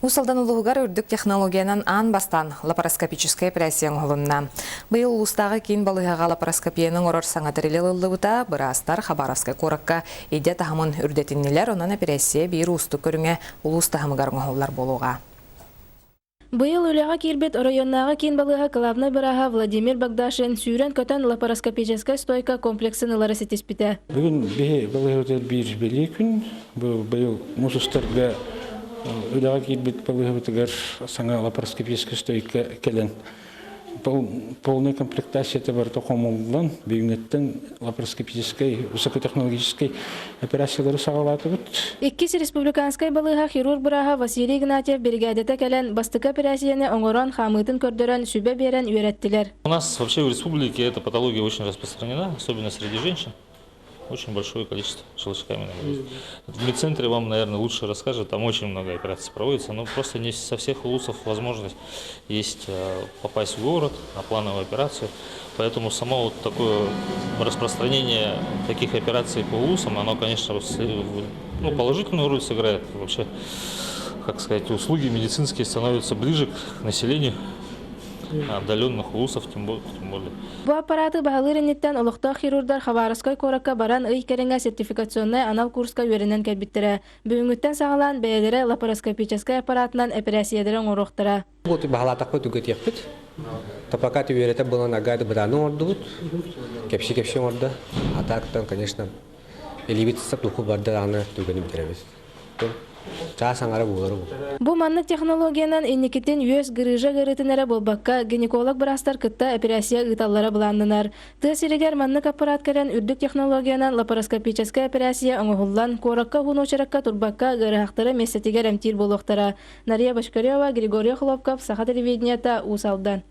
Уус Алдан улууһугар үрдүк технологиянан аан бастаан лапароскопическай операция оҥоһулунна. Быйыл улуустааҕы киин балыыһаҕа лапароскопияны оҥорор саҥа тэрили ылыллыбыта, быраастар Хабаровскай куоракка идэ таһымын үрдэтиннилэр, онон эпэрээссийэ биир уустук көрүҥэ улуус таһымыгар оҥоһуллар буолуоҕа. Быйыл үлэҕэ киирбит оройуоннааҕы киин балыыһа кылаабынай бырааһа Владимир Богдашин сүүрэн-көтөн лапароскопическай стойка комплексын ылары ситиспитэ. Бүгүн биһи балыыһабытыгар биир бэлиэ күн. Бу быйыл муус устарга үлэҕэ киирбит балыыһабытыгар саҥа лапароскопическай стойка кэлэн полная комплектацията барыта хомуллан, бүгүҥҥүттэн лапароскопическай, высокотехнологическай операциялары саҕалаатыбыт. Иккис республиканскай балыыһа хирург бырааһа Василий Игнатьев биригээдэтэ кэлэн, бастакы эпэрээссийэни оҥорон, хаамыытын көрдөрөн, сүбэ биэрэн үөрэттилэр. У нас вообще в республике эта патология очень распространена, особенно среди женщин. Очень большое количество желчекаменных болезней. В медцентре вам, наверное, лучше расскажут, там очень много операций проводится, но просто не со всех улусов возможность есть попасть в город на плановую операцию. Поэтому само вот такое распространение таких операций по улусам, оно, конечно, ну, положительную роль сыграет. Вообще, как сказать, услуги медицинские становятся ближе к населению отдаленных улусов, тем более. Бу аппараты баһылыыр инниттэн олохтоох хирурдар Хабаровскай куоракка баран ый кэриҥэ сертификационнай анал курска үөрэнэн кэлбиттэрэ. Бүгүҥҥүттэн саҕалаан бэйэлэрэ лапароскопическай аппаратынан эпэрээссийэлэри оҥоруохтара. Бу баһылаатахпыт үгэтиэхпит. Топакат үөрэтэ буолан агады бытааны оҥордубут. Кэпси-кэпси оҥордо. А так конечно, илиибит сап духу барда даҕаны түгэни бүтэрэбит. Чаас аҥара буолар бу. Бу маннык технологиянан инникитин үөс грыжа ыарыытын эрэ буолбакка, гинеколог быраастар кытта эпэрээссийэ ыыталлара былааннанар. Тыа сиригэр маннык аппарат кэлэн үрдүк технологиянан лапароскопическай эпэрээссийэ оҥоһуллан, куоракка уһун уочаракка турбакка ыарыһахтары миэстэтигэр эмтиир буолуохтара. Нария Бочкарева, Григорий Охлопков, Саха телевидениета, Уус Алдан.